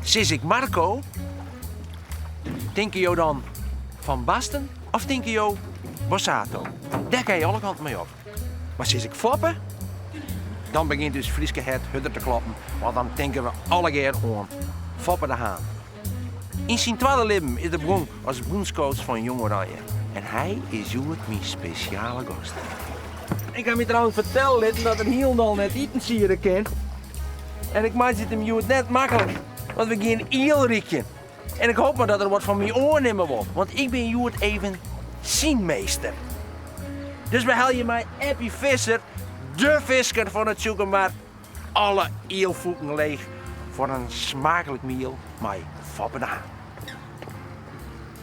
Sis ik Marco, tinke jo dan Van Basten of tinke jo Borsato? Dêr kinne je alle kanten mei op. Mar sis ik Foppe, dan begjint ús Fryske hert hurder te kloppen, want dan tinke we allegear oan Foppe de Haan. Yn syn twadde libben is er begûn as bûnscoach fan Jong Oranje en hy is hjoed myn spesjale gast. Ik ha my trouwens fertelle litten dat er hielendal net itensiede kin. En ik meitsje it him hjoed net maklik, want we gean ielrykjen. En ik hoop mar dat er wat fan my oannimme wol, want ik bin hjoed even syn meester. Dus we helje mei Eppie Visser, de fisker fan it Tsjûkemar, alle ielfûken leech foar in smaaklik miel mei Foppe de Haan.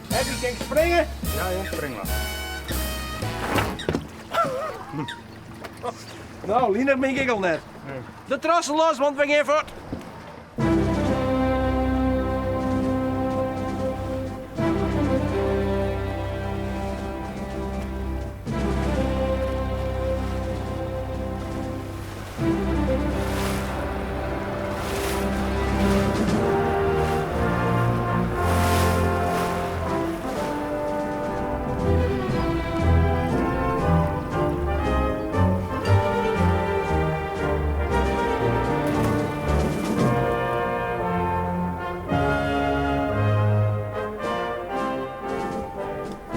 Eppie, kin ik springe? Ja, ja, spring mar. No, linich bin ik al net. De trossen los, want we gean fuort.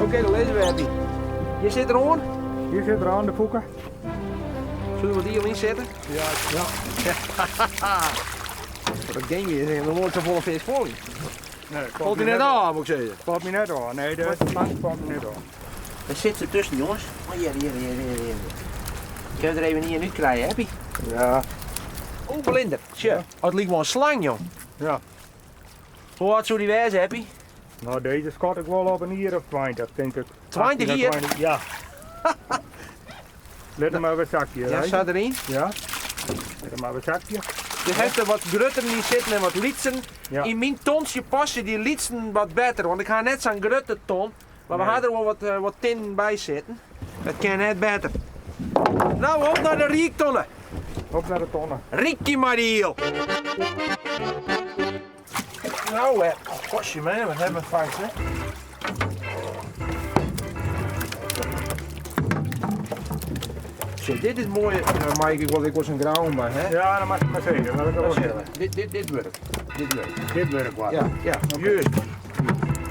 Oké, dan lizze we Eppie. Je sit der oan? Je sit der oan, de fûke. Zullen we wat iel ynsette? Ja. Ja. Dat ging je, is nog nooit safolle fisk fongen. Nee, Falt dy net ôf, moet ik sizze. Falt my net ôf. Nee, de fangst falt my net ôf. Wêr sit se tusken, jonges? Oh, hjir, hjir, hjir, hjir, hjir. Kinne we der even ien út krije, Eppie? Ja. Oh, blinder. Sjoch, oh, it liket wol in slang, jong. Ja. Hoe âld soe dy wêze, Eppie? No, dizze skat ik wol op in jier of 20, tink ik. 20 jier? 20, ja. Lit him mar wer sakje. Ja, sa deryn. Ja. Lit him mar wer sakje. Je hast der wat grutteren yn sitten en wat lytsen. Ja. Yn myn tontsje passe dy lytsen wat better, want ik ha net sa'n grutte ton. Mar we Nee. ha der wol wat, wat tinnen by sitten. Dat kin net better. No, op nei de ryktonne. Op nei de tonne. Rykje mei de iel. Nou, hè. Kostje man, wat hebben we vangst, hè? Zo, dit is mooi. Uh, Mike, ik wil ik was een grauw maar, hè? Ja, dat mag ik maar zeggen. Dat ik wel zeggen. Dit, dit, dit werkt. Dit werkt. Dit werkt wat. Ja, ja, juist.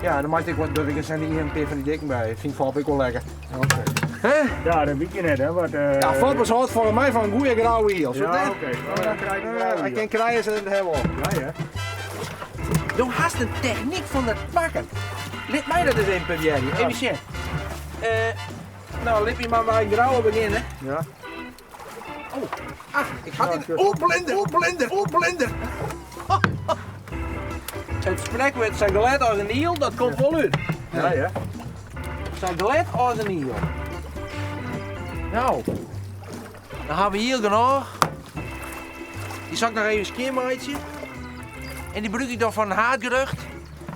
Ja, dan maak ik wat, dat ik zijn die IMP van die dikken bij. Vind ik ook wel lekker. Oké. Hè? Ja, dat weet je net, hè? Wat, uh... Ja, Fop is hâldt volgens mij van een goede grauwe iel. Ja, oké. Okay. Oh, dan krijg je uh, Hij kan krijgen ze het helemaal. Ja, ja. Do hast in technyk fan it pakken. Lit my dat ris even probearje. Even sjen. Uh, no, lit my mar mei grauwe begjinne. Ja. Oh, ah, ik had in... Oh, blinder, oh, blinder, oh, blinder. It sprekwurd sa glêd as in iel, dat komt wol út. Ja, ja. Sa glêd as in iel. No, dan ha we iel genôch. Dy sil ik noch even skjinmeitsje. En dy brûk ik dan foar in haadgerjocht.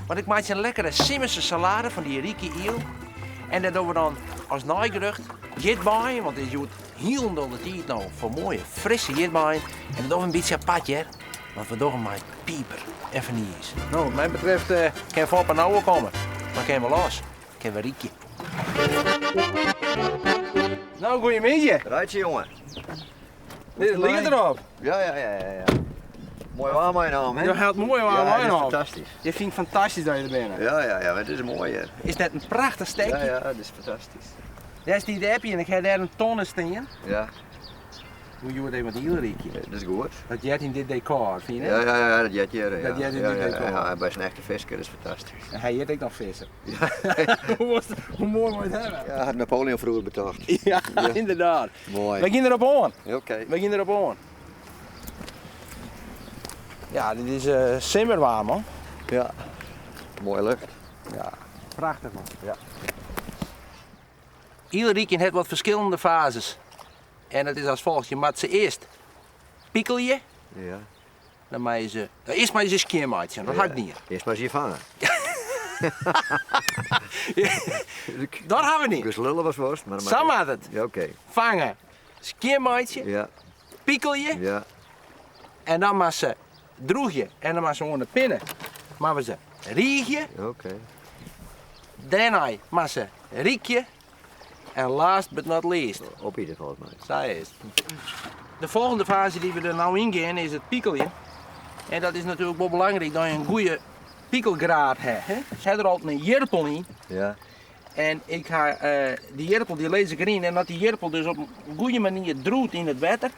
Want ik meitsje in lekkere simmerse salade fan dy rike iel. En dêr dogge we dan as neigerjocht ierdbeien, want it is hjoed hielendal de tiid no foar moaie frisse ierdbeien. En dat dogge we in bytsje apart hear, want we dogge mei piper en fenys. No, wat my betreft uh, kin Foppe no wol komme. Dan kinne we los, kinne we rykje. No, goeiemiddei. Reitsje, jongen. Dit liket derop. Ja, ja, ja, ja. ja. Moai waar meinaam, hè? Je hat moai waar ja, meinaam. fantastysk. Je fynt fantastysk dat je der binne. Ja, ja, ja, it is moai hjir. Is net in prachtich stekje? Ja, ja, dat is fantastysk. Dêr stiet de Eppie en ik ha dêr in tonne stean. Ja. Hoe hjoed even wat ielrykje. Dat is goed. Dat heart yn dit dekor, fyn je? Ja, ja, ja, dat heart hjir. Ja. Dat heart yn ja, dit ja, dekor. Ja, by sa'n echte fisker is fantastysk. En hy hjit ek noch Visser. Ja. hoe, was hoe moai moat it hawwe? Ja, hat Napoleon froeger betocht. Ja, ja. ynderdaad. Moai. Wy gean derop oan. Oké. Wy gean derop oan. Ja, dit is uh, simmerwaar, man. Ja. Moaie lucht. Ja, prachtich, man. Ja. Ielrykjen hat wat ferskillende fazes. En dat is as folget. Je moatte se earst pikelje. Ja. Dan meie se, earst meie se skjinmeitsje, dat ha ik dien. Earst meie se je fange. Dat ha we niet. Dus lullen was worst, maar Sa moat it. Ja, oké. Fange, skjinmeitsje, Ja. pikelje Ja. en dan moat se. Droegje en dan moatte se oan de pinne moatte se riigje. Oké. Dêrnei moatte se rykje. En last but not least. Opite folgens my. Sa is it. De folgjende faze dy't we der no yn gean is it pikeljen. En dat is natuerlik wol belangryk dat je in goede pikelgraad ha. Se ha der altyd in jirpel yn. Ja. En ik ha dy jirpel dy lis ik deryn en as dy jirpel dus op in goede manier droet yn it wetter,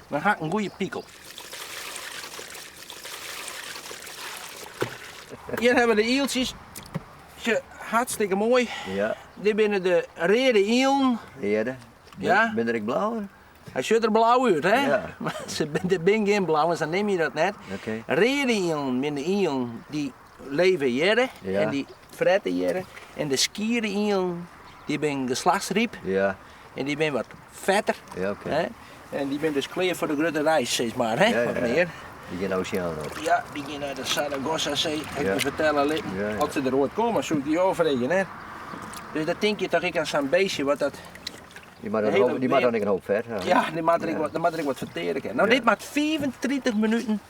dan ha ik in goede pikel. Hjir hawwe we de ieltsjes. Sjoch, hartstikke moai. Ja. Dit binne de reade ielen. Reade? Ja. Binne der ek blauwe? Hy sjocht der blau út, hè? Ja. Mar se binne, binne gjin blauwe, sa neame je dat net. Oké. Reade ielen binne de ielen dy't leve hjirre Ja. en dy frette hjirre. En de skiere ielen, dy binne geslachtsryp Ja. en dy binne wat fetter. Ja, oké. Hè? En dy binne dus klear foar de grutte reis, sis mar, hè? Ja, Wat ja. mear. Dy gean de oseaan op. Ja, dy gean nei de Sargassozee, ha ik Ja. my fertelle litten. Ja, ja. As se der oait komme, soe ik dy ôffreegje, hè? Dus dan tink je toch ek oan sa'n beestje wat dat... Dy moat De dan, hele hoop, dy moat dan ek in hoop fet ha. Ja, dy moat der ek Ja. wat, dan moat der ek wat ferteare kinne. No, Ja. dit moat 35 minuten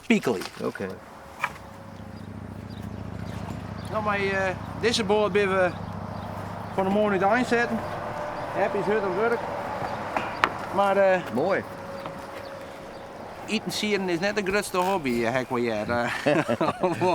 pikelje. Oké. No, mei dizze boat binne we fan 'e moarn útein setten. Happy is hurd oan it wurk. Mar Moai. Itensieden is net de grutste hobby, ha ik wol heard.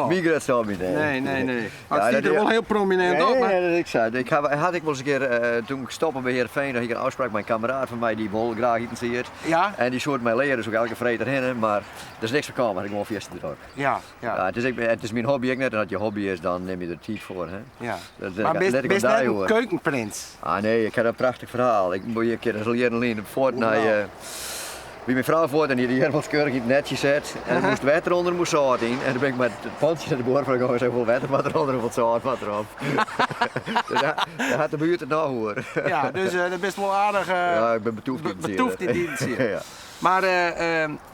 Myn grutste hobby, nee. Nee, nee, nee. Ja, Het stiet dat der wol hiel prominint op. Nee, dat ik sei. Ik ha, had ik wolris in kear, toen ik stoppe by Heerenveen, dan hie ik in ôfspraak mei in kameraad fan my dy't wol graach itensied. Ja. En dy soe it my leare, dus ik elke freed derhinne, mar der is niks fan kaam, had ik gewoan fierste drok. Ja, ja. Ja, it is ek, it is myn hobby ek net en as je hobby is, dan nim je der tiid foar, hè. Ja. Dat Mar let bist, ik op bist dy net in oer. keukenprins? Ah nee, ik ha in prachtich ferhaal. Ik moat je in kear, dat is al jierren lyn, fuort Nou. nei, wie myn frou fuort en dy hie de jirpels keurich yn it netsje set. En der moast wetter ûnder, der moast sâlt yn. En doe bin ik mei it pantsje nei de buorfrou gien en sei, hoefolle wetter moat derûnder, hoefolle sâlt moat derop. Dus dêr hat de buert it noch oer. Ja, dus dat bist wol aardich Ja, ik bin betûft yn it betûft yn it itensieden. Ja. Mar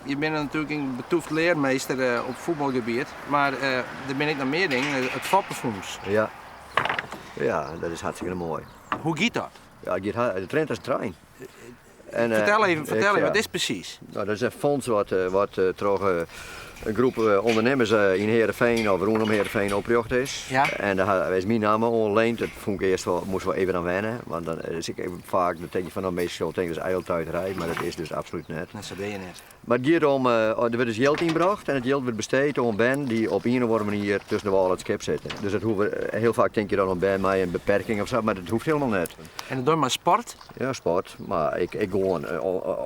je binne natuerlik in betûft learmeester op fuotbalgebiet, mar der binne ek noch mear dingen, it Foppefûns. Ja. Ja, dat is hartstikke moai. Hoe giet dat? Ja, it giet it rint as in trein. En, Fertel even, fertel ik, even, ja. wat is it presys? No, dat is in fonds wat troch in groep ûndernimmers yn Heerenveen of rûnom Heerenveen oprjochte is. Ja. En dêr is myn namme oan leend. Dat fûn ik earst wol, moast wol even oan wenne. Want dan is ik even faak, dan tink je fan, no, minsken sille tinke dat is ijdeltuiterij, mar dat is dus absolút net. Nee, sa binne je net. Mar it giet om, der wurdt dus jild ynbrocht en it jild wurdt besteed oan bern dy't op ien of oare manier tusken de wâl en it skip sitte. Dus dat hoege, hiel faak tink je dan oan bern mei in beperking of sa, mar dat hoecht hielendal net. En dat doe je mei sport? Ja, sport, mar ek, ek gewoan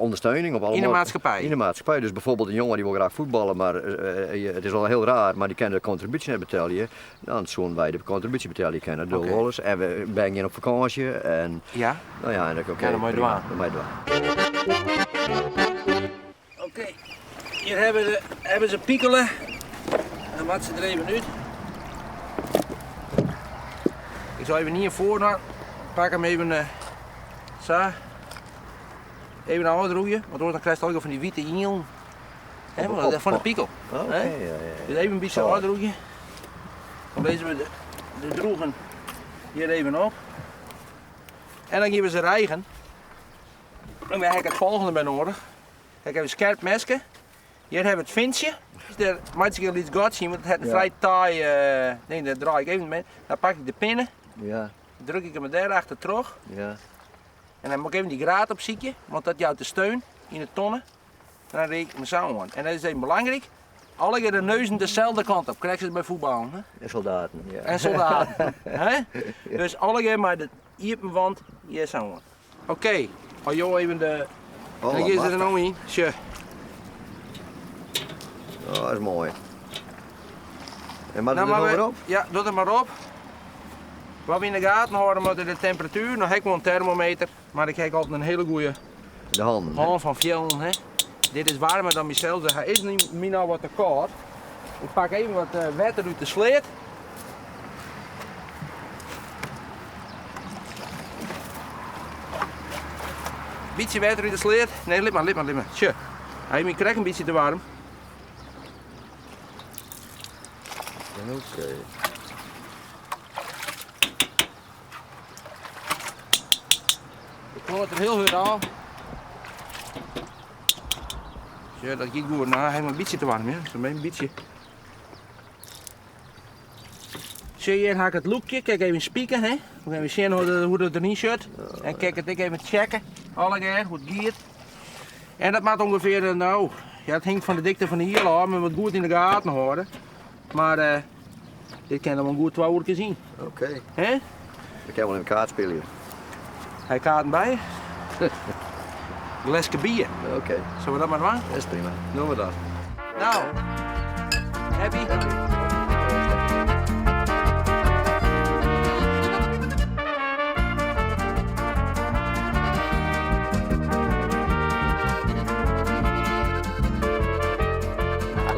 ûndersteuning op alle Yn de maatskippij? Yn de maatskippij. Dus bijvoorbeeld in jonge dy't wol graach fuotballe, mar it is al hiel raar, mar dy kin de kontribúsje net betelje. Dan soenen wy de kontribúsje betelje kinne. Dat dogge we wolris. En we bern gean op fakânsje en Ja. No ja, en oké, Ja, dat moat je prima. dwaan. Dat moat je dwaan. Oké, hjir hawwe se pikele. Dan moat se der even út. Ik sil even ien foar pak him even sa. Even ôfdroegje, want oars dan krijst allegear fan dy wite ielen. Hè, want dat is fan de pikel. Oké, Hè? ja, ja, ja. Dus even in bytsje Zo. ôfdroegje. Dan lizze we de droegen hjir even op. En dan gean we se rigen. En dan ha ik it folgjende by nedich. Ik ha in skerp meske. Hjir ha we it fintsje. Dus dêr meitsje ik in lyts gatsje yn, want it hat in Ja. frij taai ding. Dêr draai ik even mei. Dan pak ik de pinne, Ja. druk ik him dêr achter troch. Ja. En dan moat ik even dy graat opsykje, want dat jout de steun yn de tonne. En dan riik ik him sa oan. En dat is even belangryk. Allegear de neuzen deselde kant op, krekt as by fuotballen. Hè? En soldaten, ja. En soldaten. Hè? Dus allegear mei de iepen wand hjir sa oan. Oké, as jo even de. Oh, dan gean se der machtig. no yn. Sjoch. Oh, dat is moai. En moat Nou, it der maar no we- wer op? Ja, doch der mar op. Wat we yn de gaten hâlde moatte de temperatuer. No ha ik wol in termometer, mar ik ha altyd in hiele goede De hannen, hè? hân fan fielen. Hè? Dit is waarmer dan mysels, dus hy is my no wat te kâld. Ik pak even wat wetter út de sleat. Bytsje wetter út de sleat. Nee, lit mar, lit mar, lit mar. Sjoch, hy is my krekt in bytsje te waarm. Oké. Ik klop it der hiel hurd ôf. Ja, dat giet goed. No, hy in bytsje te waarm, ja. Zo in bytsje. Sjoch, hjir ha ik it lûkje. Kijk even spieken, hè. We gaan even sjen hoe dat deryn sit. En kijk it ek even checken. Allegear, hoe it giet. En dat moat ûngefear, eh, nou, ja, it hinget fan de dikte fan de iel ôf, mar wat goed yn de gaten hâlde. Mar eh, dit kin der wol goed twa oerkes yn. Oké. Hè? Ik kin wol even kaart spylje. Ha je kaarten by? Gleske bier. Oké. Sille we dat mar dwaan? Dat is prima. Doen we dat. Nou, happy?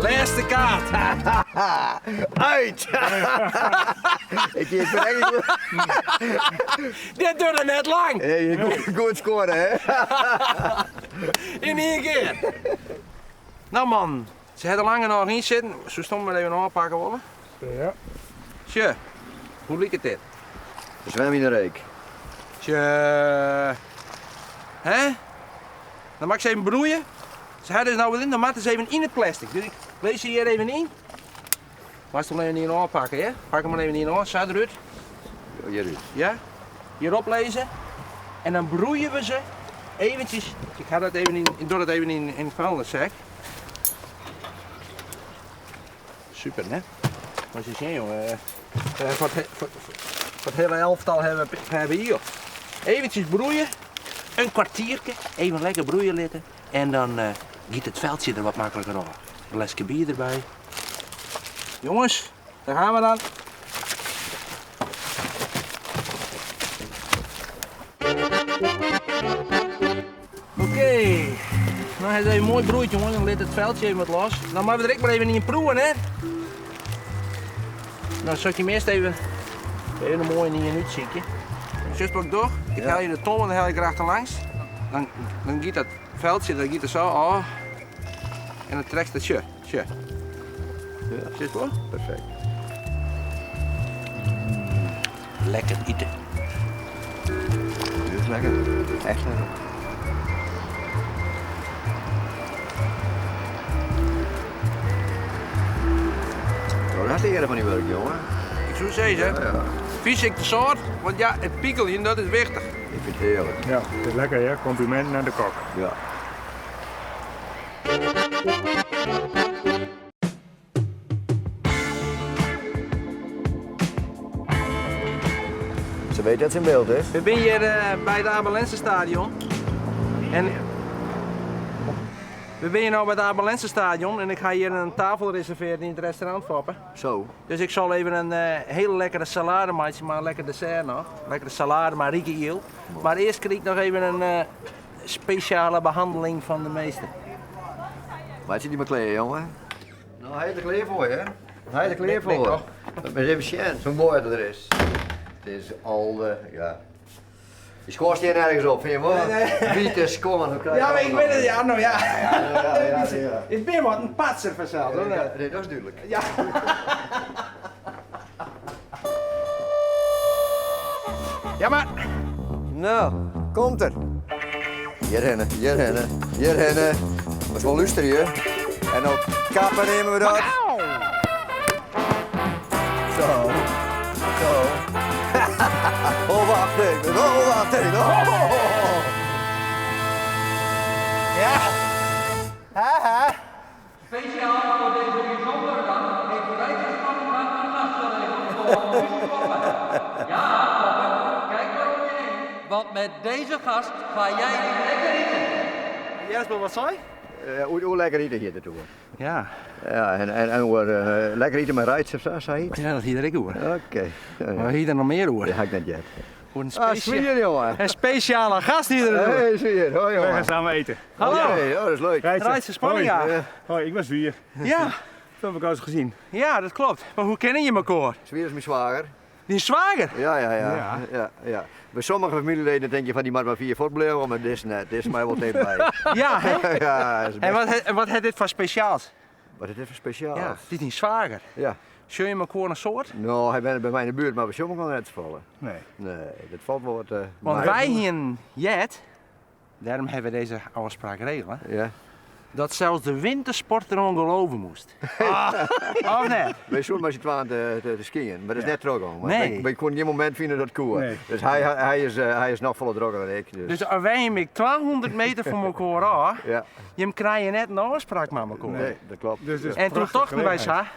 Lêste kaart. Uit! Ik ben eigenlijk... Dit duurde net lang. Hey, goed, goed scoren, hè? In één kear. Nou man, se ha der lang genôch yn sitten. Soest him mar even ôfpakke wolle? Ja. Sjoch, hoe liket dit? Zwem yn de reek. Sjoch. Hè? Dan moat ik se even broeie. Se ha dus nou wat yn, dan moatte se even yn it plastic. Dus ik lis se hjir even yn. Moatst him even ien ôfpakke, hè? Pak him mar even ien ôf, sa derút. Hjirút. Ja? Hjirop lizze. En dan broeie we se eventjes. Ik ha dat even yn, ik doch dat even yn, yn it vuilniszak. Super, hè? Moatst je sjen, jongen. Eh, foar it hiele elftal hawwe we iel. Eventjes broeie. In kwartierke. Even lekker broeie litte. En dan eh, giet it feltsje der wat makliker ôf. Gleske bier derby. Jongens, daar gaan we dan. Oké, nou hy is even moai broeid jongen, dan lit it feltsje even wat los. Dan moatte we der ek mar even ien proeven hè. Nou sil ik him earst even, even in moaie ien útsykje. Sjochst wat ik doch? Ik helje de tonge, dan helje ik der achterlangs. Dan, dan giet dat feltsje, dat giet der sa ôf. En dan trekst it, sjoch, sjoch. Ja. Sjochst wol? Perfekt. Lekker ite. Dit is lekker. Echt lekker. Oh, dat is de eare fan dyn wurk, jongen. Ik soe sizze, Ja, ja. Fynst ek te sâlt, want ja, it pikeljen dat is wichtich. Ik fyn it hearlik. Ja, it is lekker hear. Kompliminten oan de kok. Ja. Ze weet dat ze in beeld is. We binne hjir by it Abe Lenstra Stadion. En we binne hjir no by it Abe Lenstra Stadion en ik ha hjir in tafel reservearre yn it restaurant Foppe. Zo. Dus ik sil even in hiele lekkere salade meitsje, mei in lekker dessert noch. Lekkere salade mei rike iel. Mar earst krij ik noch even in spesjale behanneling fan de meester. Meitsje dy mar klear, jonge. No, hy is der klear foar, hè? Hy is der klear Ben ik foar. toch? Moat ris even sjen, hoe moai dat er is. It is al, ja. Dy skuon stean nergens op, fyn je wol? Wite skuon, hoe krij je Ja, mar dat ik wit it, ja, no ja. Ja, ja, ja. Ik bin wat in patser fansels, hoor. Ja, nee, dat is dúdlik. Ja. Ja, mar. No, komt er. Hjirhinne, hjirhinne, hjirhinne. Moatst wol lústerje. En no kappe neame we dat. Zo, zo. Oh, wacht even, oh, wacht even. Oh. Ja. Ha, ha. Speciaal voor deze bijzondere dag heeft Reitse Spanninga een gast geregeld voor Guus Foppe. Ja, Foppe, kijk maar om je heen. Want met deze gast ga jij lekker eten. Jesper, wat sei? Hoe lekker ite hjir dertoe. Ja. Ja, en oer lekker ite mei Reitse of sa, sei Ja, dat hie er ek oer. Oké. Ja, ja. Mar hie der noch mear oer? Dat ha ik net heard. Oer in, Ah, Swier, jongen. in spesjale gast hie der oer. Hey, Swier. Hoi, Wij jongen. gaan samen eten. Hallo. Hey, oh, dat is leuk. Reitse. Reitse Spanninga. Hoi. Ja. Hoi, ik ben Swier. Ja. Dat heb ik al eens gezien. Ja, dat klopt. Maar hoe kennen je elkaar? Swier is myn swager. Dyn swager? Ja, ja, ja. Ja. ja. ja, By sommige famyljeleden tink je fan dy moat mar fier fuortbliuwe, mar dizze net. Dizze mei wol tichtby. Ja, hè? ja, is En best. wat hat dit foar spesjaals? Wat is dit foar spesjaals? Ja, dit is dyn swager. Ja. Sjogge je elkoar in soad? No, hy wennet by my yn de buert, mar we sjogge elkoar net safolle. Nee. Nee, dat falt wol wat. Want mei. wy hienen heard, dêrom hawwe we dizze ôfspraak regele, Ja. Dat sels de wintersport deroan gelove moast. Of net? Wy soenen mei syn twaen te skyen, mar dat is net trochgong. Want Nee. wy koenen gjin momint fine dat koe. Nee. Dus hy, hy, is, hy is noch folle drokker dan ik. Dus. Dus as wy him ek 200 meter fan elkoar ôf, Ja. jim krije net in ôfspraak mei elkoar. Nee, dat klopt. Dus het is En toen prachtige tochten wy gelegenheid. sa,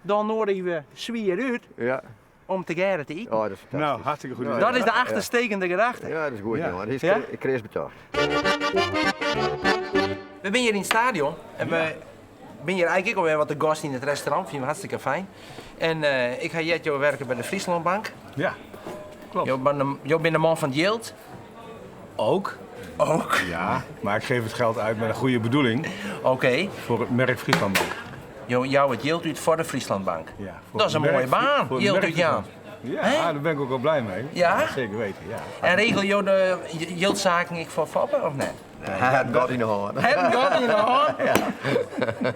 dan noadigje we swier út Ja. om tegearre te iten. Oh, dat is fantastisch. Nou, hartstikke goed idee. Dat is de achterstekende gedachte. Ja, dat is goed, Ja. jongen. Dat is Ja? Chris betocht. We zijn hier in het stadion en we zijn hier eigenlijk ook alweer wat de gast in het restaurant. Vind we hartstikke fijn. En ik ga jet jou werken bij de Frieslandbank. Ja, klopt. Jo bent de, jo bent de man van het jild. Ook. Ook. Ja, maar ik geef het geld uit met een goede bedoeling Oké. voor het merk Frieslandbank. Jo, jou het jild uit voor de Frieslandbank. Ja, voor Dat is een het mooie merk Fri- baan, voor het jild merk uit Jaan. Friesland. Ja, Hè? daar ben ik ook wel blij mee. Ja? Zeker weten, ja. En regel jou de jildzaken ik voor Foppe of net? Hij had God in de hand. Heb dat in de hand?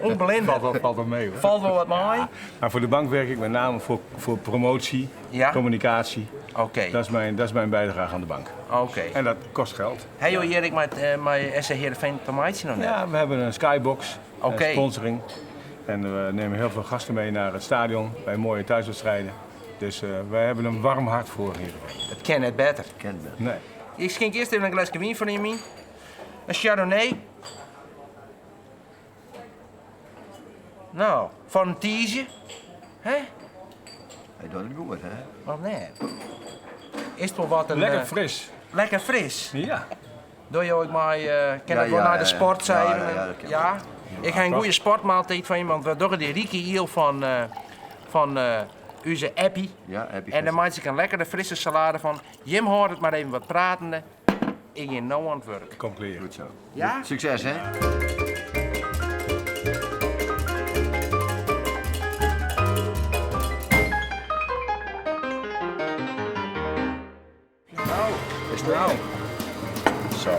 Onblind. Valt wel, valt wel mee hoor. Valt wel wat mooi? Maar voor de bank werk ik met name voor promotie, Ja. communicatie. Oké, Dat is mijn bijdrage aan de bank. oké. En dat kost geld. Hey joh, Erik, met SC Heerenveen te maken nog net? Ja, we hebben een skybox, Oké. een sponsoring. En we nemen heel veel gasten mee naar het stadion bij mooie thuiswedstrijden. Dus wij hebben een warm hart voor Heerenveen. Het kan net beter. Kent me. Nee. Ik schenk eerst even een glasje wijn voor je in. Een Chardonnay. Nou, van een tiesje. Hè? Hij doet het goed, hè? Wat nee. Is het wel wat een... Lekker fris. Lekker fris. Ja. Doe je ook maar, ken Ja, ik wel ja, naar de ja, sport ja. zijn. Ja, ja, dat kan Ja. Ik ga een toch? goede sportmaaltijd van iemand. We doen die rieke iel van onze Appie. Ja, Appie En dan Vis. maak ik een lekkere frisse salade van. Jim hoort het maar even wat pratende. Ik ga nou aan het werk. Kom clear. Goed zo. Ja? Succes, hè? Nou, Is het nou. Zo.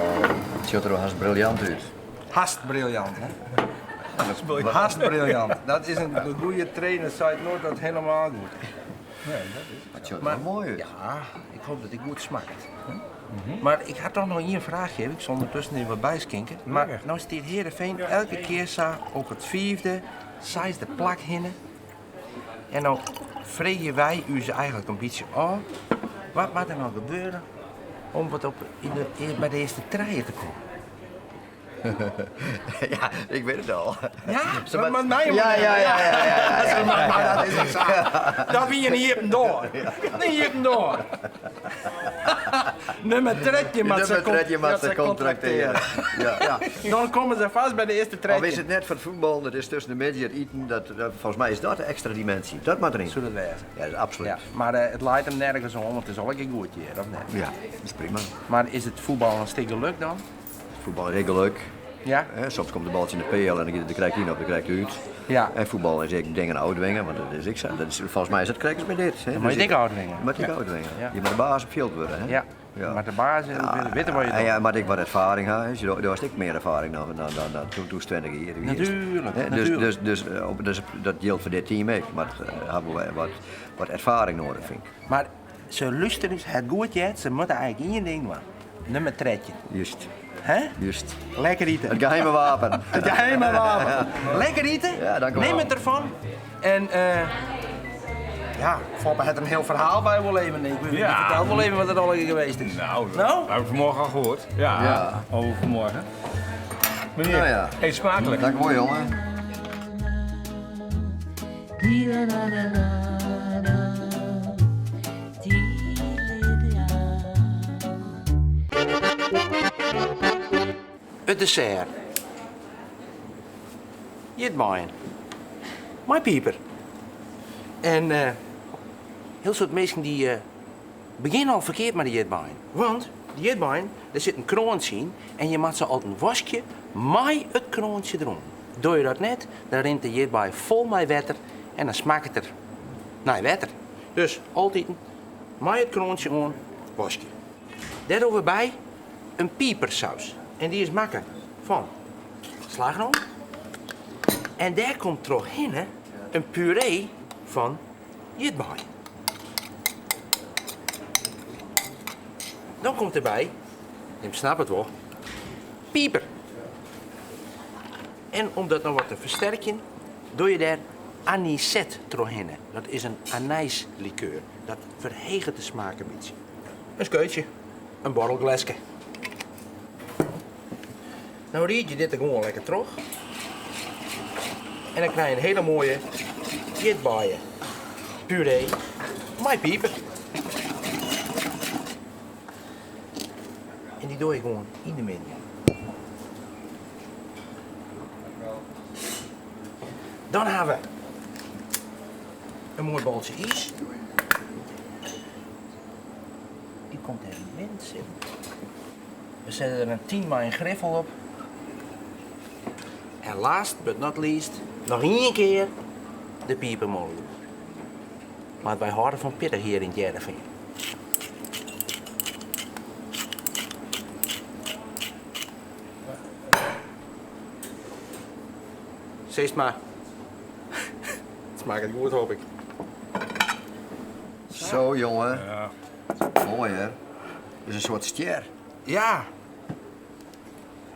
Het ziet er wel haast briljant uit. Haast briljant, hè? Haast briljant. Dat is een goede trainer, zei het nooit dat helemaal goed. Het ziet er wel mooi uit. Ja, ik hoop dat ik goed smaakt. Maar ik had toch nog één vraagje. Ik zal ondertussen even wat bijskinken. Maar Lekker. nou staat Heerenveen elke keer zo op het vijfde, zesde plak hinnen. En nou vregen wij u ze eigenlijk een beetje af. Wat moet er nou gebeuren om wat op bij de eerste treien te komen? Ja, ik weet het al. Ja, Ze dat maar- moet mij Ja, ja, ja, ja, ja, ja, Maar, maar dat is het zo. Dat wie je niet hebt door. Niet hebt door. Nummer tredje maar ze Nummer tredje con- maar dat ze contracteren. Ja. Ja, dan komen ze vast bij de eerste Al tredje. is het net voor het voetbal, dat is tussen de midden het eten, volgens mij is dat de extra dimensie. Dat moet erin. Zo dat wezen. Ja, dat is absoluut. Ja, maar het leidt hem nergens om, want het is al een keer goed hier, of net? Ja, dat is prima. Maar is het voetbal een stuk geluk dan? Voetbal is leuk. Ja? Hè, soms komt de baltje in de peel en dan krijg je op, dan krijg je uit. Ja. En voetbal is ik dingen uitdwingen, want dat is ik zo. Dat is, volgens mij is dat krijg met dit. Hè. moet je Dus dik uitdwingen. Je moet dik uitdwingen. Ja. Je moet de baas op veld worden. Hè. Ja. Ja. Maar de baas, weet wat je En doet. ja, maar ik wat ervaring ha, hè. Daar was ik meer ervaring dan toen 20 jaar. Natuurlijk, Hè, Dus, natuurlijk. dus dat geldt voor dit team ook. Maar hebben we wat ervaring nodig, vind ik. Maar ze luisteren dus het goed jet, ze moeten eigenlijk één ding doen. Nummer tredje. Juist, Hè? juist. Lekker eten. Het geheime wapen. Het geheime wapen. Lekker eten. Ja, dank u wel. Neem het ervan. En ja, Foppe had er een heel verhaal bij wil even. Ik Ja. ja. vertel wel even wat het al geweest is. Nou, dat Nou? heb ik vanmorgen al gehoord. Ja, Ja. over vanmorgen. Meneer, Nou ja. eet smakelijk. Dank u wel, jongen. Het dessert. Jitmaaien. Mijn pieper. En heel soort mensen die beginnen al verkeerd met de jitmaaien. Want die jitmaaien, daar zit een kroontje in en je maakt ze altijd een wasje met het kroontje erom. Doe je dat net, dan rint de jitbaai vol met water en dan smaakt het er naar water. Dus altijd met het kroontje om, wasje. Daarover bij een piepersaus. En die is makken van slagroom. En daar komt terug hè, een puree van jitbaai. Dan komt erbij, je snapt het wel, pieper. En om dat noch wat te fersterkjen, doe je dêr anisette trochhinne. Dat is in anijslikeur. Dat ferheget de smaak in bytsje. In skeutsje, in borrelgleske. No ried je dit der gewoan lekker troch. En dan krij je in hiele moaie ierdbeien puree mei piper. En dy doe je gewoan yn de midden. Dan ha we in moai boltsje iis. Dy komt dêr yn de midden te sitten. We sette der in tien mei in griffel op. En last but not least, noch ien kear de pipermolen. Want wy hâlde fan pittich hjir yn it Hearrenfean. Sis mar. It smakket goed, hoop ik. Zo, jongen. Ja. Moai, hè? Is in soart stjer. Ja.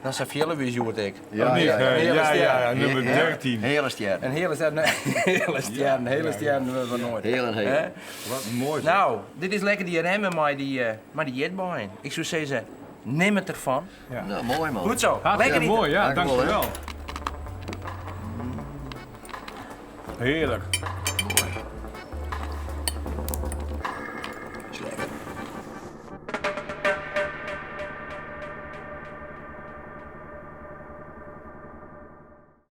Dan sa fiele we ús hjoed ek. Ja, ja, ja, ja, ja, nummer 13. Hele stjer. In hele stjer, nee, hele stjer, een hele stjer we nooit. Heel en heel. Wat mooi. Nou, dit is lekker dy remmen mei dy, mei dy ierdbeien. Ik soe sizze, nim it derfan. Ja. Nou, moai man. Goed zo. Hartstikke Lekker mooi, ja, Dankjewel, hè. dankjewel. Heerlijk.